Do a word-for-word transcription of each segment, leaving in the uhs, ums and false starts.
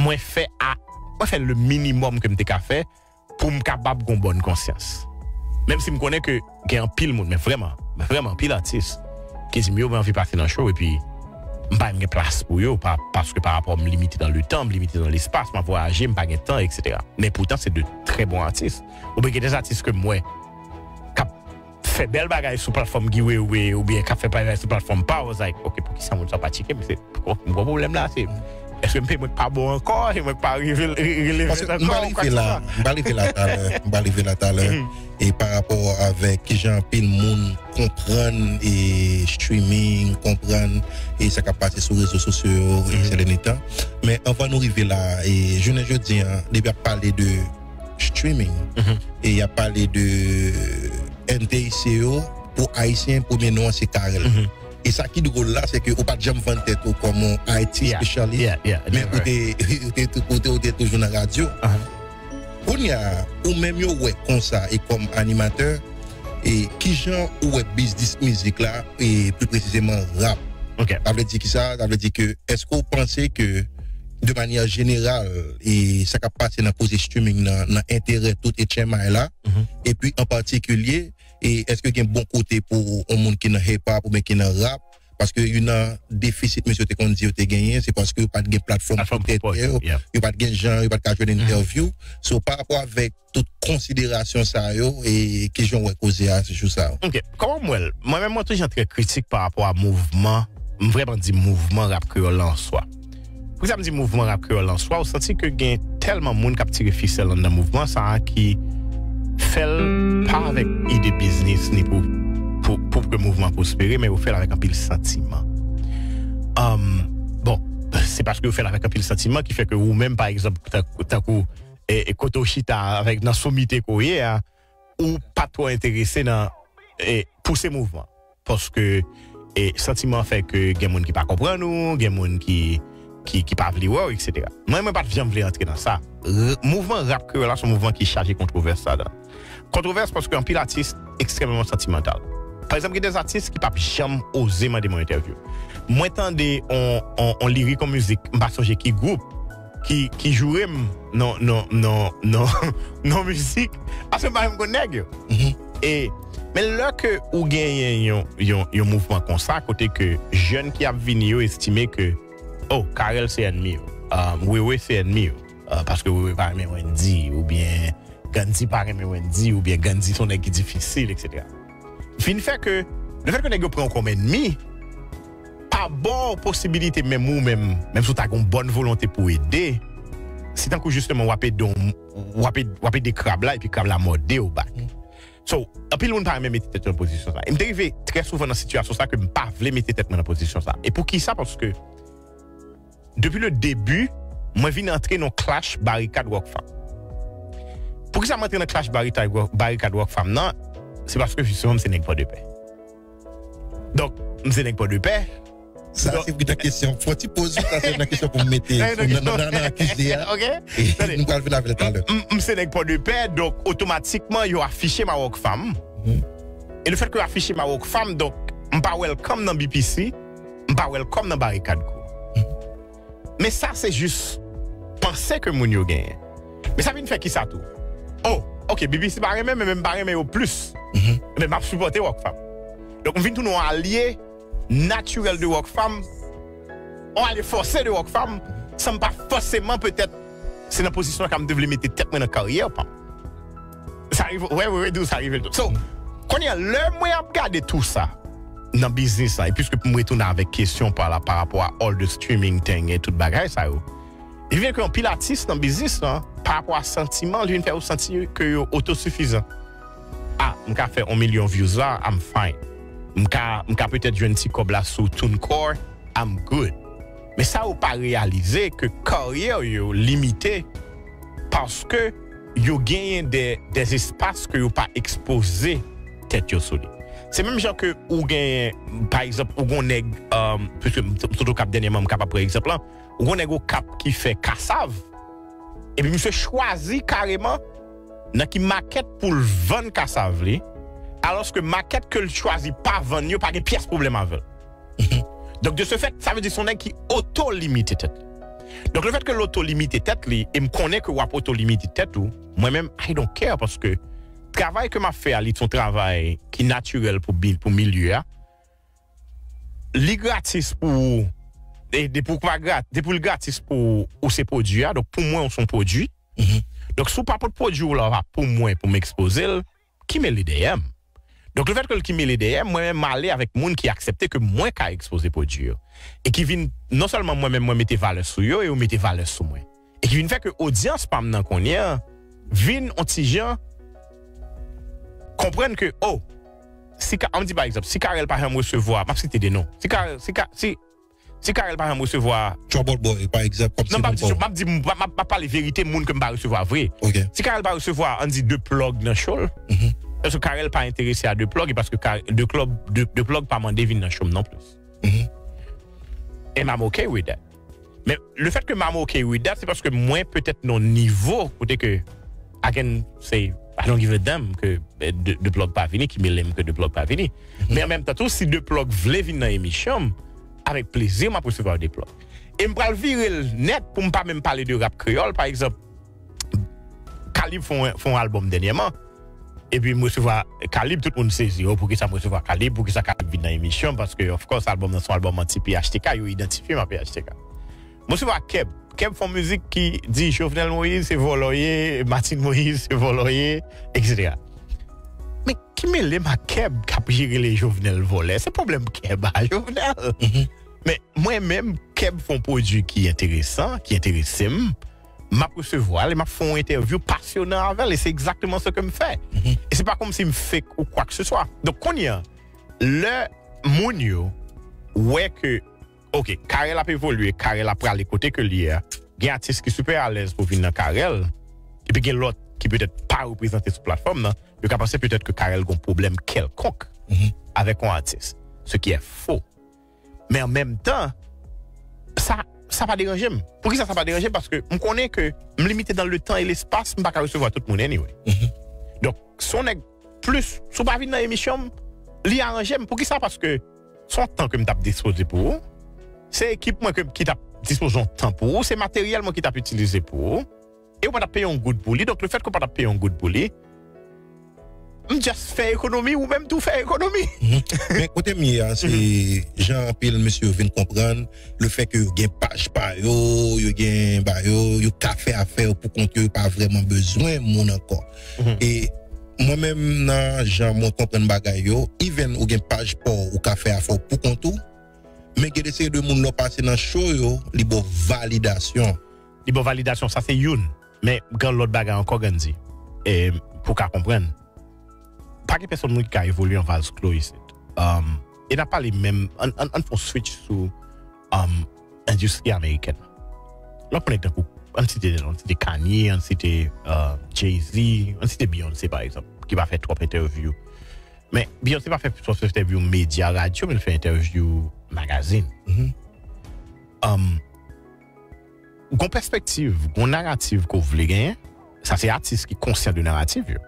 mwen fè a, mwen fè le minimòm ke m te ka fè pou m kapab gon bòn konsyans. Menm si m konnen ke gen anpil moun, men vrèman, men vrèman anpil atis ki di m yo, mwen anvi pase nan show, epi m pa menm gen plas pou yo, pa, paske pa rapò m limite nan letan, m limite nan lespas, m ap vwayaje, m pa gen tan, et cetera. Men poutan, se de trè bon atis. Oubyen gen de atis ke m wè k ap fè bèl bagay sou platfòm Guy Wewe, oubyen k ap fè bagay sou platfòm pa, I was like, ok, poukisa moun sa pa tcheke m? Se, m gon pwoblèm la, se, èske m peye mwen k pa bon ankò, e mwen k pa rive re- releve ankò, ou kwè sa? M pa rive la, m pa rive la talè, m pa rive la talè. E pa rapò avèk kijan anpil moun konprann e streaming, konprann e sa k ap pase sou rezo sosyo yo, e sèlè netan. Men anvan nou rive la, e jounen jodi an, depi ap pale de streaming, e y ap pale de N T I C yo, pou Ayisyen, premye non an se Carel. E sa ki dwòl la, se ke ou pa t janm vann tèt ou kòm yon I T specialist, men ou te, ou te, ou te, ou te toujou nan radyo. Kounye a, ou menm yo wè konsa e kòm animatè, e kijan ou wè biznis mizik la, e pli presizeman rap? Sa vle di ki sa? Sa vle di ke, èske ou panse ke, de manyè jeneral, e sa k ap pase nan koze streaming nan, nan enterè tout H M I la, epi an patikilye, e èske gen bon kote pou yon moun ki nan hip hop oubyen ki nan rap? Paske youn nan defisit mesye yo te konn di yo te genyen, se paske yo pa t gen platfòm pou tèt yo, yo pa t gen jan, yo pa t ka jwenn entèvyou. So, pa rapò avèk tout konsiderasyon sa yo, e kijan w wè koze a jou sa yo? Ok, kòman m wè l? Mwen menm, mwen toujou trè kritik pa rapò a mouvman, m vrèman di mouvman rap kreyòl la an swa. Poukisa m di mouvman rap kreyòl la an swa? Ou santi ke gen tèlman moun k ap tire fisèl anndan mouvman sa a ki fè l pa avèk ide biznis ni pou, pou, pou ke mouvman pwospere, men yo fè l avèk anpil santiman. Um, bon, se paske yo fè l avèk anpil santiman ki fè ke ou menm, pa egzanp, tank- tankou e, e kote w chita avèk nan somite ke w ye a, ou pa twò enterese nan e, pouse mouvman. Paske e, santiman fè ke gen moun ki pa konprann ou, gen moun ki, ki, ki pa vle wè w, et cetera. Mwen, mwen pa t janm vle antre nan sa. R- mouvman rap kreyòl la se yon mouvman ki chaje kontwovès ladan. Kontwovès paske anpil atis ekstrèmeman santimantal. Pa egzanp, gen de atis ki p ap janm oze mande mwen entèvyou. Mwen tande on, on, on lirik, on mizik, m pa sonje ki gwoup, ki, ki joure m nan, nan, nan, nan, nan mizik, paske m pa menm konn nèg yo. E, men lè ke ou genyen yon, yon, yon mouvman konsa, kote ke jèn ki ap vini yo estime ke, oh, Carel se ènmi yo, um, Wewe se ènmi yo, uh, paske Wewe pa renmen Wendyy, oubyen Gandhi pa renmen Wendyy, oubyen Gandhi se yon nèg ki difisil, et cetera. Vin fè ke, lefèt ke nèg yo pran w kòm ènmi, pa ba w posibilite menm ou menm, menm si w ta gen yon bòn volonte pou ede, se tankou jisteman w ap ede, w ap ede, w ap ede krab la, epi krab la mòde w back. So, anpil moun pa renmen mete tèt yo nan pozisyon sa. E m te rive trè souvan nan sitiyasyon sa ke m pa vle mete tèt mwen nan pozisyon sa. E poukisa? Paske, depi le debi, mwen vin antre nan clash Barikad Rockfam. Poukisa m antre nan clash Barikad, Barikad Rockfam nan? Se paske jisteman m se nèg Pòdepè. Donk, m se nèg Pòdepè. Sa se yon kesyon. Fò ti poz ou, sa se yon kesyon pou m mete nan, nan, nan, nan akize a. Ok? E nou pral vin avè l talè. M, m se nèg Pòdepè, donk otomatikman yo afiche m a Rockfam. E lefèt ke yo afiche m a Rockfam, donk m pa welcome nan B P C, m pa welcome nan Barikad Crew. Men sa se jis panse ke moun yo genyen. Men sa vin fè kisa tou? Oh, ok, B P C pa renmen, men, men m pa renmen yo plis. Men m ap sipòte Rockfam. Donk, m vin tounen yon alye natirèl de Rockfam, yon alye fòse de Rockfam, san m pa fòseman petèt se nan pozisyon sa m te vle mete tèt mwen nan karyè pa m. Sa rive, wè, wè, wè, di w sa rive l tou. So, kounye a, lè mwen ap gade tou sa nan biznis la, e piske pou m retounen avèk kesyon pa la, pa rapò a all the streaming thing e tout bagay sa yo, li vin ke anpil atis nan biznis la, pa rapò a santiman, li vin fè yo santi ke yo otosifizan. Ah, m ka fè yon milyon views la, I'm fine. M ka, m ka petèt jwenn ti kòb la sou TuneCore, I'm good. Men sa yo pa reyalize ke karyè yo limite paske yo genyen de, de espas ke yo pa ekspoze tèt yo sou li. Se menm jan ke ou genyen, pa egzanp, ou gon nèg, um, piske m t- m t Okap dènyèman, m kapab pran egzanp lan, ou gon nèg Okap ki fè kasav, epi misye chwazi kareman nan ki makèt pou l vann kasav li, alòske makèt ke l chwazi pa vann yo pa gen pyès pwoblèm avè l. Donk, de ce fait, sa vle di se yon nèg ki oto-limite tèt li. Donk, lefètke l oto limite tèt li, e m konnen ke w ap oto limite tèt ou, mwen menm, I don't care, paske travay ke m ap fè a, li se yon travay ki natirèl pou, bi- pou milye a. Li gratis pou ou. E depi w pa gra- depi l gratis pou ou, ou se pwodui a. Donk, pou mwen, ou se yon pwodui. Donk, si w pa pot pwodui w la pou mwen, pou m ekspoze l, ki mele dèyè m. Donk, lefètke l ki mele dèyè m, mwen menm, m ale avèk moun ki aksepte ke mwen ka ekspoze pwodui yo. E ki vin, non sèlman mwen menm, mwen mete valè sou yo, e yo mete valè sou mwen. E ki vin fè ke odyans pa m nan kounye a vin yon ti jan konprann ke, oh, si, ka- an di pa egzanp, si Carel pa janm resevwa, m ap site de non. Si Carel, si, Ka- si, si Carel pa janm resevwa, Trouble Boy, pa egzanp, kòm non, m ap di, m ap di, m ap, m ap pale verite, moun ke m pa resevwa vre. Ok. Si Carel pa resevwa, an di, de plug nan show l, paske Carel pa enterese a de plug, e paske Ka- de club, de, de plug pa mande vin nan show m non plis. And I'm okay with that. Men lefètke m I'm okay with that, se paske mwen petèt nan nivo kote ke I can say, I don't give a damn ke, eh, de, de plug pa vini, ki mele m ke de plug pa vini. Men an menm tan tou, si de plug vle vin nan emisyon m, avèk plezi, m ap resevwa de plug. E m pral vire l nèt pou m pa menm pale de rap kreyòl, pa egzanp, Kalib fè yon, fè yon albòm dènyèman. Epi m resevwa Kalib, tout moun sezi. Oh, poukisa m resevwa Kalib? Poukisa Kalib vin nan emisyon? Paske, of course, albòm nan se yon albòm anti P H T K, yo idantifye m a P H T K. M resevwa Keb. Keb fè yon mizik ki di Jovenel Moïse se vòlò ye, Martine Moïse se vòlò ye, et cetera. Men ki mele m ak Keb k ap rele Jovenel vòlè? Se pwoblèm Keb a Jovenel. Men mwen menm, Keb fè yon pwodui ki enteresan, ki enterese m. M ap resevwa l e m ap fè yon entèvyou pasyonan avè l, e se egzakteman sa ke m fè. E se pa kòmsi m fake ou kwa ke se swa. Donk, kounye a, lè moun yo wè ke, ok, Carel ap evolye, Carel ap prale kote ke l ye a, gen atis ki sipè alèz pou vin nan Carel, epi gen lòt ki petèt pa reprezante sou platfòm nan, yo ka panse petèt ke Carel gen yon pwoblèm kèlkonk avèk yon atis, ce qui est faux. Men an menm tan, sa, sa pa deranje m. Poukisa sa pa deranje m? Paske m konnen ke m limite dans le temps et l'espace, m pa ka resevwa tout moun anyway. Donk, si yon nèg plis, si w pa vin nan emisyon m, li aranje m. Poukisa? Paske se yon tan ke m t ap dispoze pou ou. Se ekip mwen ke, ki t ap dispoze yon tan pou ou. Se materyèl mwen ki t ap itilize pou ou. E ou pa t ap peye yon goud pou li. Donk, lefètke ou pa t ap peye yon goud pou li, m just fè ekonomi, ou menm tou fè ekonomi. Men kote m ye a, se jan anpil mesye yo vin konprann, lefètke yo gen paj pa yo, yo gen ba yo, yo ka fè afè yo pou kont yo, yo pa vrèman bezwen moun ankò. E mwen menm, nan jan mwen konprann bagay yo, even ou gen paj pa w, ou ka fè afè w pou kont ou, men gen de seri de moun lè w pase nan show yo, li ba w validasyon. Li ba w validasyon, sa se youn. Men gen lòt bagay ankò, Gandhi. E pou w ka konprann, pa gen pèsonn moun ki ka evolye an vaz klo isit. Um, e n ap pale menm, ann, ann, ann fè yon switch sou, um, endistri amerikèn. Lè w pran tankou, ann site, ann site Kanye, ann site, uh, Jay-Z, ann site Beyoncé, pa egzanp, ki pa fè twòp entèvyou. Men Beyoncé pa fè twòp entèvyou medya, radyo, men l fè entèvyou magazin. Um, gon pèspektiv, gon narativ ke w vle genyen, sa se atis ki konsyan de narativ yo.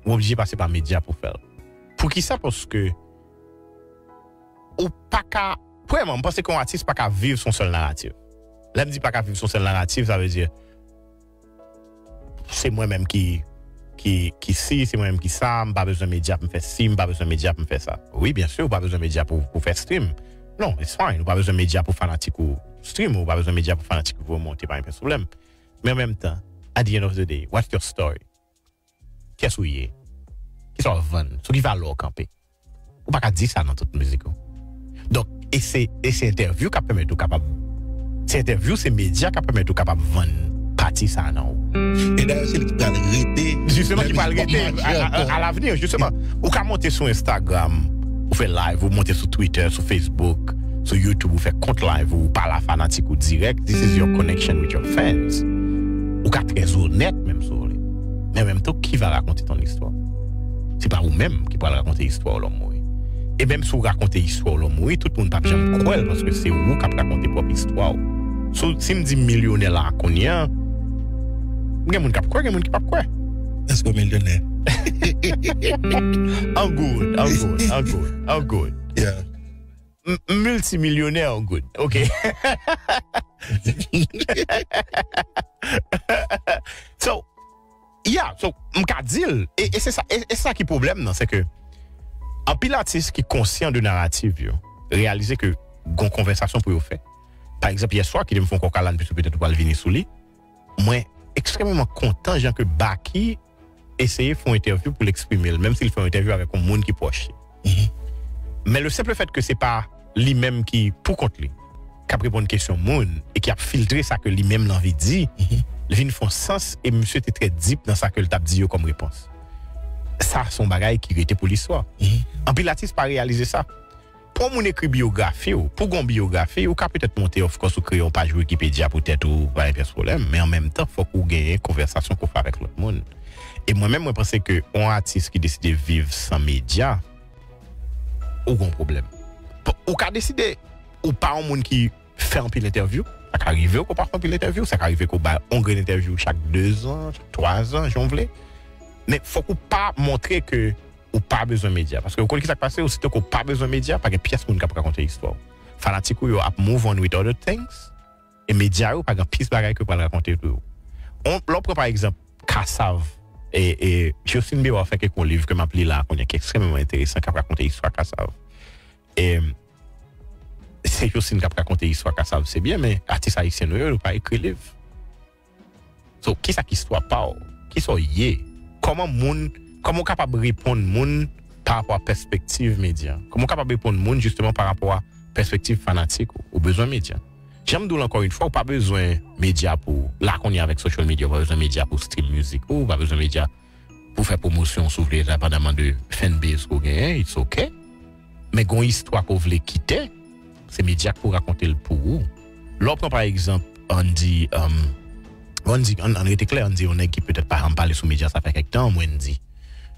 Ou oblije pase pa medya pou fè l. Poukisa? Paske ou pa ka, premyèman, m panse ke yon atis pa ka viv sou yon sèl narativ. Lè m di pa ka viv sou yon sèl narativ, sa vle di, se mwen menm ki, ki, ki si, se mwen menm ki sa, m pa bezwen medya pou m fè si, m pa bezwen medya pou m fè sa. Wi, byen si, ou pa bezwen medya pou, pou fè stream. Non, it's fine. Ou pa bezwen medya pou fanatik ou stream, ou pa bezwen medya pou fanatik ou voye monte, pa gen pwoblèm. Men an menm tan, at the end of the day, what's your story? Kiyès ou ye? Kisa w ap vann? Sou ki valè w kanpe? Ou pa ka di sa nan tout mizik ou. Donk, e se, e se entèvyou k ap pèmèt ou kapab, se entèvyou, se medya k ap pèmèt ou kapab vann pati sa a nan ou. E dayè, se li ki pral rete. Jisteman, ki pral rete a, a, a, a l'avenir, jisteman. Ou ka monte sou Instagram, ou fè live, ou monte sou Twitter, sou Facebook, sou YouTube, ou fè kont live, ou pale a fanatik ou dirèk. This is your connection with your fans. Ou ka trè onèt, menm si w vle. Men an menm tan, qui va raconter ton histoire? Se pa ou menm ki pral rakonte istwa w lè w mouri. E menm si w rakonte istwa w lè w mouri, tout moun p ap janm kwè l, paske se ou k ap rakonte pwòp istwa w. So, si m di m milyonè la kounye a, gen moun k ap kwè, gen moun ki p ap kwè. Èske w milyonè? I'm good, I'm good, I'm good, I'm good. Yeah. M, m miltimilyonè, I'm good. Ok. So, yeah, so, m ka di l, e, e se sa, e, e sa ki pwoblèm nan, se ke anpil atis ki konsyan de narativ yo reyalize ke gon konvèsasyon pou yo fè. Pa egzanp, yè swa, kite m fè yon kòkalann, piske petèt ou pral vini sou li. Mwen ekstrèmeman kontan jan ke Baky eseye fè yon entèvyou pou l eksprime l, menm si l fè yon entèvyou avèk yon moun ki pwòch li. Men le simple fait que se pa li menm ki pou kont li k ap reponn kesyon moun e ki ap filtre sa ke li menm l anvi di, li vin fè yon sans e misye te trè deep nan sa ke l t ap di yo kòm repons. Sa se yon bagay ki rete pou listwa. Anpil atis pa reyalize sa. Pou yon moun ekri biyografi w, pou gon biyografi, ou ka petèt monte, of course, ou kreye yon paj Wikipedia pou tèt ou, pa gen pyès pwoblèm, men an menm tan, fòk ou genyen konvèsasyon ke w fè avèk lòt moun. E mwen menm, mwen panse ke yon atis ki deside viv san medya, ou gon pwoblèm. P-, ou ka deside, ou pa yon moun ki fè anpil entèvyou, sa ka rive w ke w pa fè anpil entèvyou, sa ka rive ke w bay yon grenn entèvyou chak de zan, chak twa zan, jan w vle. Men fòk ou pa montre ke ou pa bezwen medya. Paske ou konn ki sa k pase, osito ke w pa bezwen medya, pa gen pyès moun k ap rakonte istwa w. Fanatik ou yo ap move on with other things, e medya yo pa gen plis bagay ke yo pral rakonte tou yo. On, lè w pran pa egzanp Kassav, e, e Jocelyne Béroard fè kèk yon liv ke m ap li la kounye a ki ekstrèmeman enteresan, k ap rakonte istwa Kassav. E se Jocelyne k ap rakonte istwa Kassav, se byen, men atis ayisyen nou yo, yo pa ekri liv. So, kisa k istwa pa w? Kisa w ye? Kòman moun, kòman w kapab reponn moun pa rapò a pèspektiv medya? Kòman w kapab reponn moun jisteman pa rapò a pèspektiv fanatik ou? Ou bezwen medya. Jan m di w l ankò yon fwa, ou pa bezwen medya pou, la kounye a avèk social media, ou pa bezwen medya pou stream mizik ou, ou pa bezwen medya pou fè pwomosyon si w vle, endepandaman de fanbase ke w genyen, it's ok. Men gon istwa ke w vle kite, se medya k pou rakonte l pou ou. Lè w pran pa egzanp, ann di, um, ann di, ann, ann rete klè, ann di yon nèg ki petèt pa janm pale sou medya, sa fè kèk tan, Wendy.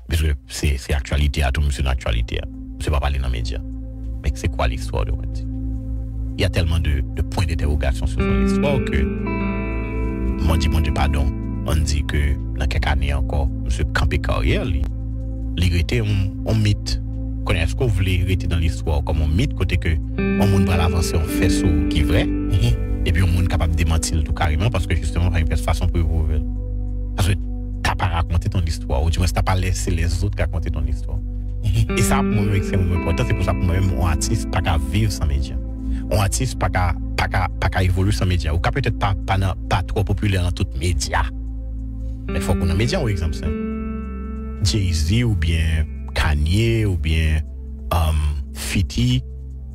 Piske se, se aktyalite a tou, misye nan aktyalite a. Misye pa pale nan medya. Men se kwa listwa de Wendy? Il y a tellement de, de points d'interrogation sur son histoire que mwen di Bondye padon, ann di ke nan kèk ane ankò, misye kanpe karyè li. Li rete yon, yon mit. Kounye a, èske w vle rete nan listwa kòm yon mit kote ke yon moun pral avanse yon fè sou ou ki vrè, epi yon moun kapab demanti l tou kareman, paske jisteman, pa gen pyès fason pou yo pwouve l. Paske t'as pas raconté ton histoire, ou dimwens t'as pas laissé les autres raconter ton histoire. E sa, pou mwen, se yon enpòtan, se pou sa, pou mwen menm, yon atis pa ka viv san medya. Yon atis pa ka, pa ka, pa ka evolye san medya. Ou ka petèt pa, pa nan, pa twò popilè nan tout medya. Men fòk ou nan medya, yon egzanp senp. Jay-Z oubyen Kanye oubyen, um, Fifty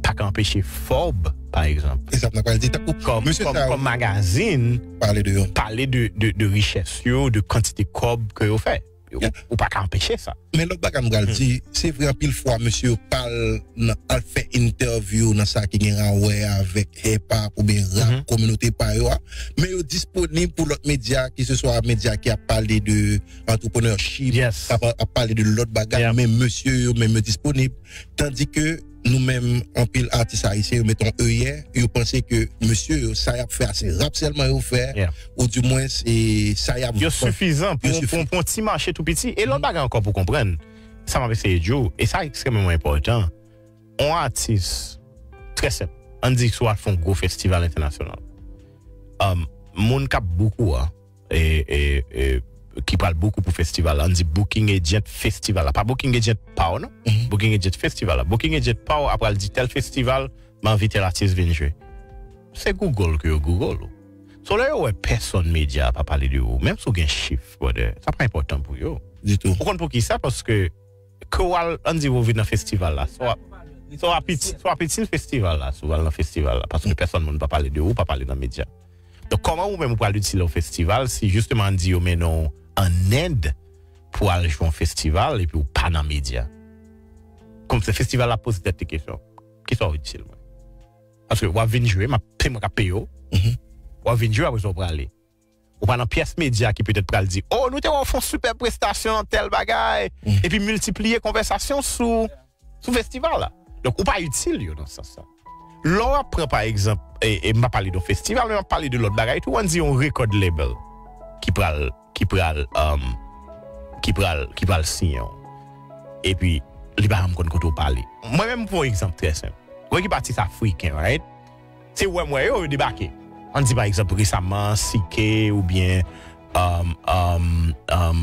pa ka anpeche Forbes, pa egzanp. E sa m t ap pral di, tankou kòm, misye kòm, sa yo kòm magazin, pale de yo, pale de, de, de richès yo, de kantite kòb ke yo fè. Ou, yeah, ou pa ka anpeche sa. Men lòt bagay m pral di, se vre anpil fwa mesye yo pa al nan, al fè entèvyou nan sa ki gen a wè avèk hip hop oubyen rap, mhm, kominote pa yo a, men yo disponib pou lòt medya, ki se swa medya ki ap pale de entrepreneurship, yes, ap, ap pale de lòt bagay, yeah, men mesye yo menm yo disponib. Tandi ke nou menm, anpil atis ayisyen, yo met yon eyè, yo panse ke mesye yo, sa y ap fè a, se rap sèlman yo fè, yeah, ou dimwens, e sa y ap vann, yo sifizan pou, yo sifi-, pou, pou yon ti mache tou piti. E lòt, mhm, bagay ankò pou konprann, sa m ap eseye di w, e sa ekstrèmeman enpòtan, yon atis, trè senp, ann di si w al fè yon gwo festival entènasyonal, um, moun k ap book ou a, e, e, e, ki pral book ou pou festival la, ann di booking agent festival la, pa booking agent pa w non, mhm, booking agent festival la. Booking agent pa w ap pral di tèl festival, m anvi tèl atis vin jwe. Se Google ke yo Google ou. So lè yo wè pèsòn medya pa pale de ou, menm si w gen chif, brother, sa pa enpòtan pou yo. Ditou. Ou konn poukisa? Paske ke w al, ann di w vin nan festival la, si w ap, si w ap itil, si w ap itil festival la, si w al nan festival la, paske pèsòn moun pa pale de ou, pa pale nan medya. Donk, kòman ou menm ou pral itil yon festival si jisteman ann di yo mennen w ann End pou al jwe yon festival epi w pa nan medya? Kòmsi festival la poze tèt li kesyon, kisa w itil mwen? Paske w ap vin jwe, m ap, se mwen k ap peye w. Mhm. W ap vin jwe, apre sa w prale. Ou pa nan pyès medya ki petèt pral di, "Oh, nou te wè w fè yon sipè prestasyon nan tèl bagay," mhm, epi miltipliye konvèsasyon sou, sou festival la. Donk, ou pa itil yo nan sans sa. Lè w ap pran, pa egzanp, e, e m pa pale de festival, men m ap pale de lòt bagay tou, ann di yon record label ki pral, ki pral, um, ki pral, ki pral siyen w. Epi, li pa janm konn kote w pale. Mwen menm, pou yon egzanp trè senp. Ou wè ki pa atis afriken, right? Se wè m wè yo, yo debake. Ann di pa egzanp resaman C K oubyen um, um, um,